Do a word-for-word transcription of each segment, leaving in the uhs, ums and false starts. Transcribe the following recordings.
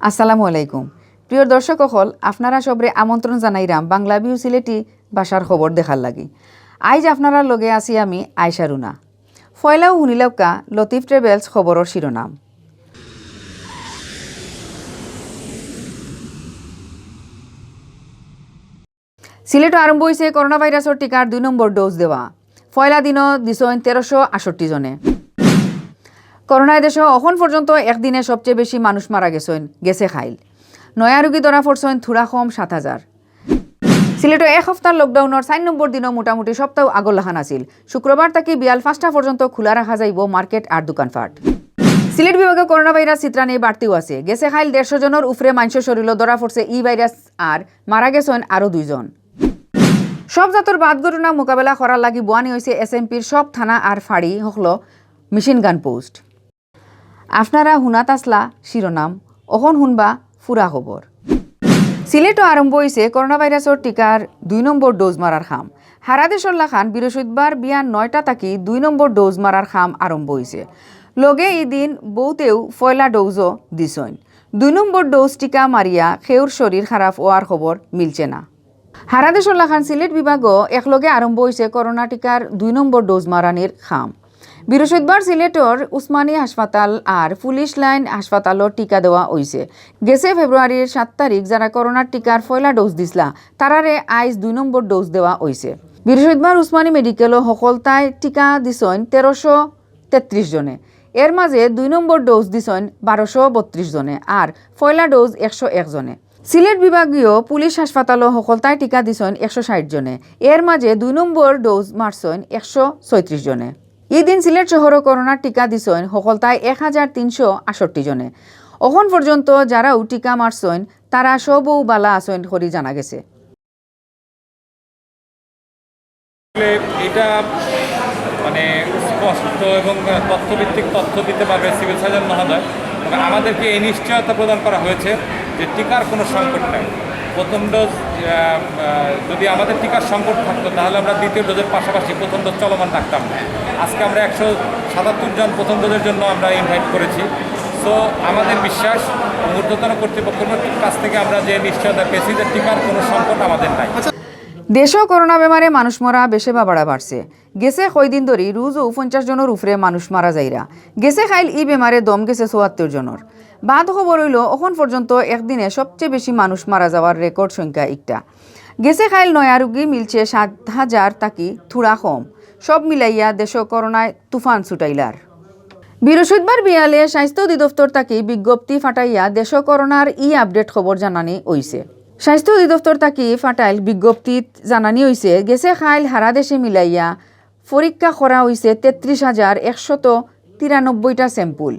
আসসালামু আলাইকুম। প্রিয় দর্শক অকল, আপনারা সবরে আমন্ত্রণ জানাইরাম বাংলা ভিউ সিলেটি ভাষার খবর দেখার লাগি। আইজ আপনারার লগে আছি আমি আয়েশা রুনা। পয়লাউ হুনিলাউক্কা লতিফ ট্রাভেলস খবরর শিরোনাম। সিলেটো আরম্ভ অইছে করোনা ভাইরাসর টিকার দুই নম্বর ডোজ দেওয়া। পয়লা দিনো দিছইন তেরোশো আটষট্টি জনে। করোনায় দেশো অখন পর্যন্ত একদিনে সবচেয়ে বেশি মানুষ মারা গেছইন, গেছে কাইল। নয়া রুগী ধরা পড়ছইন থুড়া কম সাত হাজার। সিলেটো এক হপ্তার লকডাউনর চাইর নম্বর দিনো মোটামুটি সবতাউ আগর লাখান আছিল। শুক্রবার থাকি বিয়াল পাঁচটা পর্যন্ত খোলা রাখা যাইবো মার্কেট আর দোকানপাট। সিলেট বিভাগো করোনা ভাইরাস ছিতরানি বাড়তিউ আছে। গেছে কাইল দেড়শো জনর উপরে মানষর শরীলো ধরা পড়ছে ই ভাইরাস আর মারা গেছইন আরো দুইজন। সব জাতর বাদ ঘটনা মোকাবেলা করার লাগি বওয়ানি অইছে এসএমপির সব থানা আর ফাঁড়ি হকলো মেশিন গান পোস্ট। আপনারা হুনাত আছলা শিরোনাম, অখন হুনবা পুরা খবর। সিলেটো আরম্ভ অইছে করোনা ভাইরাসর টিকার দুই নম্বর ডোজ মারার কাম। হারা দেশর লাখান বৃহস্পতিবার বিয়ান নয়টা থাকি দুই নম্বর ডোজ মারার কাম আরম্ভ অইছে। লগে ইদিন বউতেউ পয়লা ডোজও দিছইন। দুই নম্বর ডোজ টিকা মারিয়া কেউর শরীর খারাপ অওয়ার খবর মিলছে না। হারা দেশর লাখান সিলেট বিভাগও একলগে আরম্ভ অইছে করোনা টিকার দুই নম্বর ডোজ মারানির কাম। বৃহস্পতিবার সিলেটর উসমানী হাসপাতাল আর পুলিশ লাইন হাসপাতালো টিকা দেওয়া অইছে। গেছে ফেব্রুয়ারির সাত তারিখ যারা করোনার টিকার পয়লা ডোজ দিছলা, তারারে আইজ দুই নম্বর ডোজ দেওয়া অইছে। বৃহস্পতিবার উসমানী মেডিকেলো হকলতায় টিকা দিছইন তেরোশো তেত্রিশ জনে। এর মাঝে দুই নম্বর ডোজ দিছইন বারোশো বত্রিশ জনে আর পয়লা ডোজ একশো এক জনে। সিলেট বিভাগীয় পুলিশ হাসপাতালো হকলতায় টিকা দিছইন একশো ষাইট জনে। এর মাঝে দুই নম্বর ডোজ মারছইন একশো ছয়ত্রিশ জনে। ইদিন সিলেট শহরো করোনার টিকা দিছইন হকলতায় এক হাজার তিনশো আটষট্টি জনে। অখন পর্যন্ত যারাউ টিকা মারছইন তারা সবউ বালা আছইন করি জানা গেছে। এটা মানে স্পষ্ট এবং তথ্যভিত্তিক তথ্য দিতে পারবে সিভিল সার্জন মহোদয়। তবে আমাদেরকে এই নিশ্চয়তা প্রদান করা হয়েছে যে টিকার কোনো সংকট নাই। প্রথম ডোজ যদি আমাদের টিকার সংকট থাকতো, তাহলে আমরা দ্বিতীয় ডোজের পাশাপাশি প্রথম ডোজ চলমান রাখতাম। আজকে আমরা একশো সাতাত্তর জন প্রথম ডোজের জন্য আমরা ইনভাইট করেছি। সো আমাদের বিশ্বাস, ঊর্ধ্বতন কর্তৃপক্ষের কাছ থেকে আমরা যে নিশ্চয়তা পেয়েছি যে টিকার কোনো সংকট আমাদের নাই। দেশো করোনা বেমারে মানুষ মরা বেশে বাবাড়া বাড়ছে। গেছে কয়দিন ধরি রুজউ পঞ্চাশ জনর উপরে মানুষ মারা যাইরা। গেছে কাইল ই বেমারে দম গেছে চুয়াত্তর জনর। বাদ খবর অইলো অখন পর্যন্ত একদিনে সবচেয়ে বেশি মানুষ মারা যাওয়ার রেকর্ড সংখ্যা ইকটা। গেছে কাইল নয়া রুগী মিলছে সাত হাজার থাকি থুড়া কম। সব মিলাইয়া দেশো করোনায় তুফান ছুটাইলার। বৃহস্পতিবার বিয়ালে স্বাস্থ্য অধিদপ্তর থাকি বিজ্ঞপ্তি ফাটাইয়া দেশো করোনার ই আপডেট খবর জানানি অইছে। স্বাস্থ্য অধিদপ্তর থাকি ফাটাইল বিজ্ঞপ্তিত জানানি অইছে, গেছে কাইল হারা দেশে মিলাইয়া পরীক্ষা করা অইছে তেত্রিশ হাজার একশত তিরানব্বইটা স্যাম্পল।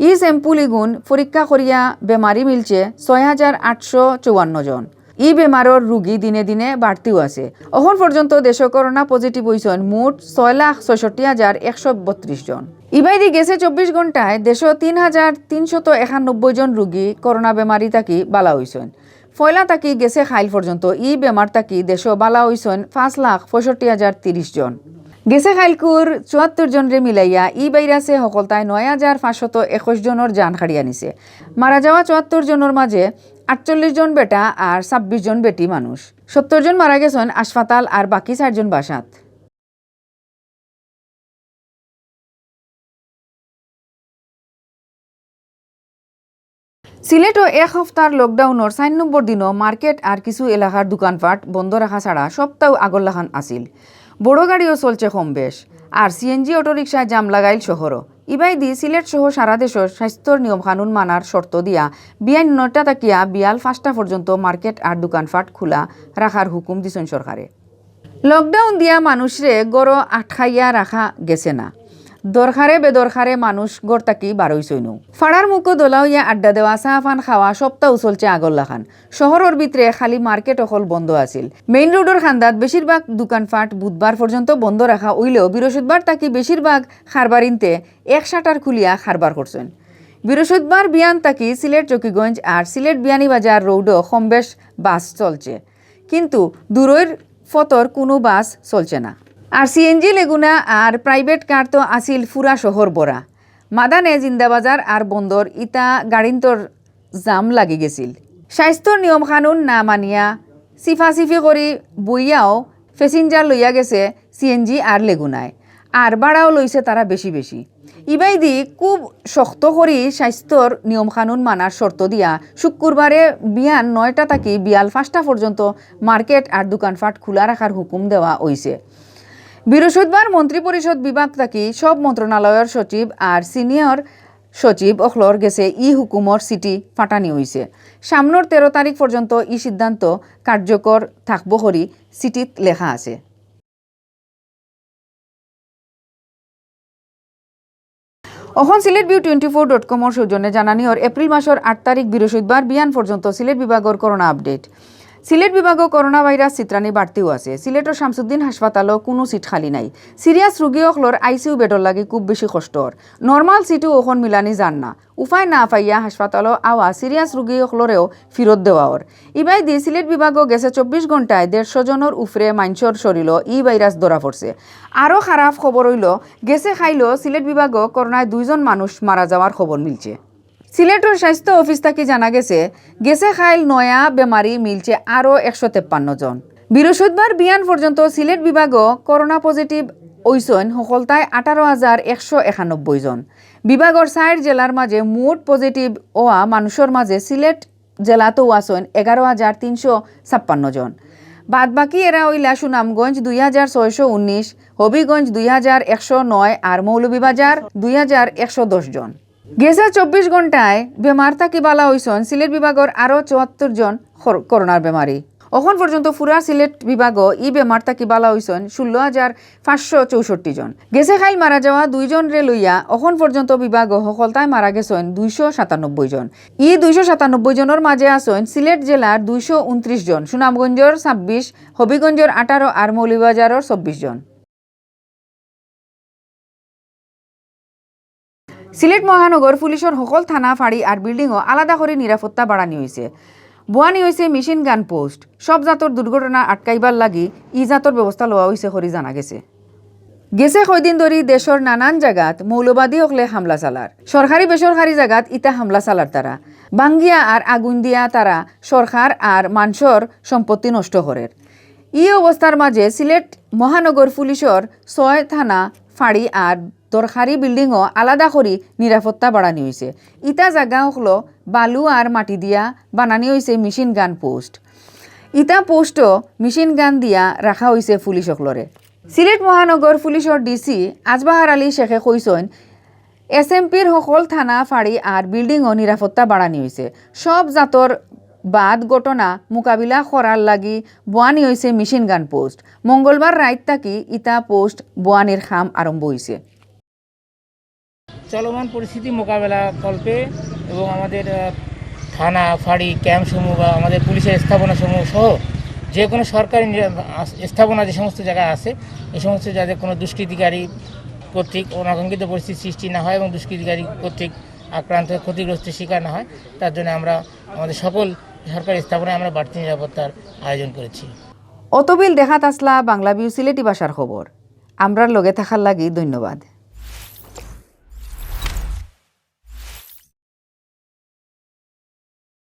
ই স্যাম্পল ইগুন পরীক্ষা করিয়া বেমারি মিলছে ছয় হাজার আটশো চুয়ান্ন জন। ই বেমারর রুগী দিনে দিনে বাড়তিউ আছে। অখন পর্যন্ত দেশো করোনা পজিটিভ অইছইন মোট ছয় লাখ ছয়ষট্টি হাজার একশো বত্রিশ জন। ইবায়দি গেছে চব্বিশ ঘন্টায় দেশো তিন হাজার তিনশত একানব্বই জন রুগী করোনা বেমারি থাকি বালা অইছইন। পয়লা থাকি গেছে কাইল পর্যন্ত ই বেমার থাকি দেশো বালা অইছইন পাঁচ লাখ পঁয়ষট্টি হাজার তিরিশ জন। গেছে কাইলকুর চুয়াত্তর জনরে মিলাইয়া ই ভাইরাসে হকলতায় নয় হাজার পাঁচশত একুশ জনর জান কাড়িয়া নিছে। মারা যাওয়া চুয়াত্তর জনর মাঝে আটচল্লিশ জন বেটা আর ছাব্বিশ জন বেটি মানুষ। সত্তর জন মারা গেছইন হাসপাতাল আর বাকি চাইরজন বাসাত। সিলেটো এক হপ্তার লকডাউনর চাইর নম্বর দিনো মার্কেট আর কিছু এলাকার দোকানপাট বন্ধ রাখা ছাড়া সবতাউ আগর লাখান আছিল। বড় গাড়িও চলছে কম বেশ। আর সিএনজি অটোরিকশায় জাম লাগাইল শহরও। ইবায়দি সিলেট সহ সারা দেশর স্বাস্থ্যর নিয়ম কানুন মানার শর্ত দিয়া বিয়াইন নয়টা থাকিয়া বিয়াল পাঁচটা পর্যন্ত মার্কেট আর দোকানপাট খোলা রাখার হুকুম দিছইন সরকারে। লকডাউন দিয়া মানুষরে ঘরো আটকাইয়া রাখা গেছে না। দরকারে বেদরকারে মানুষ ঘর থাকি বারইছইনউ। ফাড়ার মুখো দলা অইয়া আড্ডা দেওয়া, চা পান খাওয়া সবতাউ চলছে আগর লাখান। শহরর ভিতরে খালি মার্কেট অকল বন্ধ আছিল। মেইন রোডর কান্দাত বেশিরভাগ দোকানপাট বুধবার পর্যন্ত বন্ধ রাখা অইলেও বৃহস্পতিবার থাকি বেশিরভাগ কারবারিন্তে এক শাটার খুলিয়া কারবার করছইন। বৃহস্পতিবার বিয়ান থাকি সিলেট জকিগঞ্জ আর সিলেট বিয়ানীবাজার রোডও কম বেশ বাস চলছে, কিন্তু দূরর পথর কুনু বাস চলছে না। আর সিএনজি লেগুনা আর প্রাইভেট কার তো আছিল পুরা শহর ভরা। মাদানে জিন্দাবাজার আর বন্দর ইতা গাড়িন্তর জাম লাগি গেছিল। স্বাস্থ্যর নিয়ম কানুন না মানিয়া সিফাসিফি করি বইয়াও প্যাসেঞ্জার লইয়া গেছে সিএনজি আর লেগুনায়, আর ভাড়াও লইছে তারা বেশি বেশি। ইবায়দি খুব শক্ত করি স্বাস্থ্যর নিয়ম কানুন মানার শর্ত দিয়া শুক্রবারে বিয়ান নয়টা থাকি বিয়াল পাঁচটা পর্যন্ত মার্কেট আর দোকানপাট খোলা রাখার হুকুম দেওয়া অইছে। বৃহস্পতিবার মন্ত্রিপরিষদ বিভাগ থাকি সব মন্ত্রণালয়র সচিব আর সিনিয়র সচিব অকলর গেছে ই হুকুমর চিঠি পাঠানি অইছে। সামনর তেরো তারিখ পর্যন্ত ই সিদ্ধান্ত কার্যকর থাকবো করি চিঠিত লেখা আছে। অখন Sylhet view twenty four dot কমর সৌজন্যে জানানি অর এপ্রিল মাসর আট তারিখ বৃহস্পতিবার বিয়ান পর্যন্ত সিলেট বিভাগর করোনা আপডেট। সিলেট বিভাগো করোনা ভাইরাস চিত্রানি বাড়তিও আছে। সিলেটর শামসুদ্দিন হাসপাতালো কুনু সিট খালি নাই। সিরিয়াস রুগী অকলর আইসিইউ বেডর লাগি খুব বেশি কষ্টর। নরমাল সিটও অখন মিলানি যার না। উপায় না পাইয়া হাসপাতালো আওয়া সিরিয়াস রুগী অকলরেও ফিরত দেওয়া অর। ইবায়দি সিলেট বিভাগো গেছে চব্বিশ ঘন্টায় দেড়শো জনর উপরে মানষর শরীলো ই ভাইরাস ধরা পড়ছে। আরও খারাপ খবর অইলো, গেছে কাইলো সিলেট বিভাগো করোনায় দুইজন মানুষ মারা যাওয়ার খবর মিলছে। সিলেটর স্বাস্থ্য অফিস থাকি জানা গেছে, গেছে কাইল নয়া বেমারি মিলছে আরও একশো তেপ্পান্ন জন। বৃহস্পতিবার বিয়ান পর্যন্ত সিলেট বিভাগো করোনা পজিটিভ অইছইন হকলতায় আঠারো হাজার একশো একানব্বই জন। বিভাগর চাইর জেলার মাঝে মোট পজিটিভ অওয়া মানুষর মাঝে সিলেট জেলাতও আছইন এগারো হাজার তিনশো ছাপ্পান্ন জন। বাদ বাকি এরা অইলা সুনামগঞ্জ দুই হাজার ছয়শো উনিশ, হবিগঞ্জ দুই হাজার একশো নয় আর মৌলভীবাজার দুই হাজার একশো দশ জন। গেছে চব্বিশ ঘন্টায় বেমার থাকি বালা অইছইন সিলেট বিভাগর আরও চুয়াত্তর জন কর-, করোনার বেমারি। অখন পর্যন্ত পুরা সিলেট বিভাগো ই বেমার থাকি বালা অইছইন ষোলো হাজার পাঁচশো চৌষট্টি জন। গেছে কাইল মারা যাওয়া দুইজনরে লইয়া অখন পর্যন্ত বিভাগো হকলতায় মারা গেছইন দুইশো সাতানব্বই জন। ই দুইশো সাতানব্বই জনর মাঝে আছইন সিলেট জেলার দুইশো ঊনত্রিশ জন, সুনামগঞ্জর ছাব্বিশ, হবিগঞ্জর আঠারো আর মৌলভীবাজারর চব্বিশ জন। সিলেট মহানগর পুলিশর হকল থানা, ফাঁড়ি আর বিল্ডিংও আলাদা করি নিরাপত্তা বাড়ানি অইছে। বওয়ানি অইছে মেশিন গান পোস্ট। সব জাতর দুর্ঘটনা আটকাইবার লাগি ই জাতর ব্যবস্থা লওয়া অইছে করি জানা গেছে। গেছে কয়দিন ধরি দেশর নানান জাগাত মৌলবাদী অকলে হামলা চালার। সরকারি বেসরকারি জাগাত ইতা হামলা চালার তারা। বাঙ্গিয়া আর আগুন দিয়া তারা সরকার আর মানষর সম্পত্তি নষ্ট করের। ই অবস্থার মাঝে সিলেট মহানগর পুলিশর ছয় থানা, ফাঁড়ি আর দরকারি বিল্ডিংও আলাদা করি নিরাপত্তা বাড়ানি অইছে। ইতা জাগা অকলো বালু আর মাটি দিয়া বানানি অইছে মেশিন গান পোস্ট। ইতা পোস্টও মেশিন গান দিয়া রাখা অইছে পুলিশ অকলরে। সিলেট মহানগর পুলিশর ডিসি আজবাহার আলী শেখে কইছইন, এসএমপির হকল থানা, ফাঁড়ি আর বিল্ডিংও নিরাপত্তা বাড়ানি অইছে। সব জাতর বাদ ঘটনা মোকাবিলা করার লাগি বওয়ানি অইছে মেশিন গান পোস্ট। মঙ্গলবার রাইত থাকি ইতা পোস্ট বওয়ানির কাম আরম্ভ অইছে। চলমান পরিস্থিতি মোকাবেলা কল্পে এবং আমাদের, আহ, থানা, ফাঁড়ি, ক্যাম্পসমূহ বা আমাদের পুলিশের স্থাপনাসমূহ সহ যে কোনো সরকারি নিরা-, আস-, স্থাপনা যে সমস্ত জায়গায় আছে, এই সমস্ত যাতে কোনো দুষ্কৃতিকারী কর্তৃক অনাকাঙ্ক্ষিত পরিস্থিতি সৃষ্টি না হয় এবং দুষ্কৃতিকারী কর্তৃক আক্রান্ত হয়ে ক্ষতিগ্রস্তের শিকার না হয়, তার জন্য আমরা আমাদের সকল সরকারি স্থাপনায় আমরা বাড়তি নিরাপত্তার আয়োজন করেছি। অতবিল দেখাত আছলা বাংলা ভিউ সিলেটি ভাষার খবর। আমরার লগে থাকার লাগি ধন্যবাদ।